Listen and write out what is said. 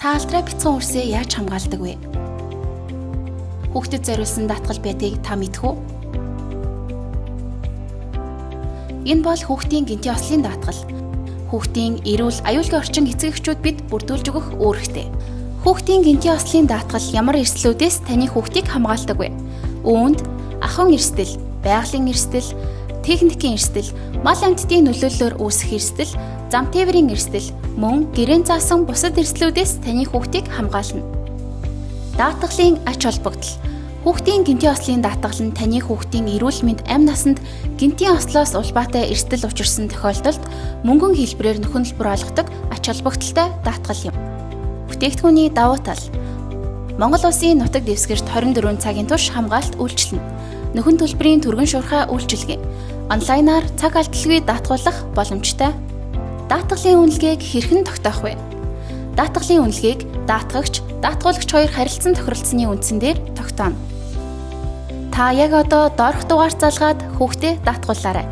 Та алдраа бяцхан үрсээ яаж хамгаалдаг вэ? Хүүхдэд зориулсан даатгал байдгийг та мэдэх үү? Энэ бол хүүхдийн гэнтийн ослын даатгал. Хүүхдийн эрүүл аюулгүй орчин эцэг эхчүүд бид бүрдүүлж өгөх үүрэгтэй. Хүүхдийн гэнтийн ослын даатгал ямар эрсдлүүдээс таны хүүхдийг хамгаалдаг вэ? Үүнд ахуйн эрсдэл, байгалийн эрсдэл, техникийн эрсдэл, мал амьтдын нөлөөллөөр үүсэх эрсдэл, зам тээврийн эрсдэл, мөн гэрээн заасан бусад эрсдлүүдээс таны хүүхдийг хамгаална. Даатгалын ач холбогдол. Хүүхдийн гэнтийн ослын даатгал нь таны хүүхдийн эрүүл мэнд амь насанд гэнтийн ослоос улбаатай эрсдэл учирсан тохиолдолд мөнгөн хэлбэрээр нөхөн төлбөр олгодог ач холбогдолтой даатгал юм. Бүтээгдэхүүний давуу тал. Монгол Улсын нутаг дэвсгэрт 24 цагийн турш хамгаалалт үйлчилнэ. Нөхөн төлбөрийн түргэн шуурхай үйлчилгээ. Онлайнаар цаг алдалгүй даатгуулах боломжтой. Даатгалын үнэлгээг хэрхэн тогтоох вэ? Даатгалын үнэлгээг даатгагч, даатгуулагч хоёр харилцан тохиролцсны үндсэн дээр тогтооно. Та яг одоо доорх дугаар залгаад хүүхдээ даатгуулаарай.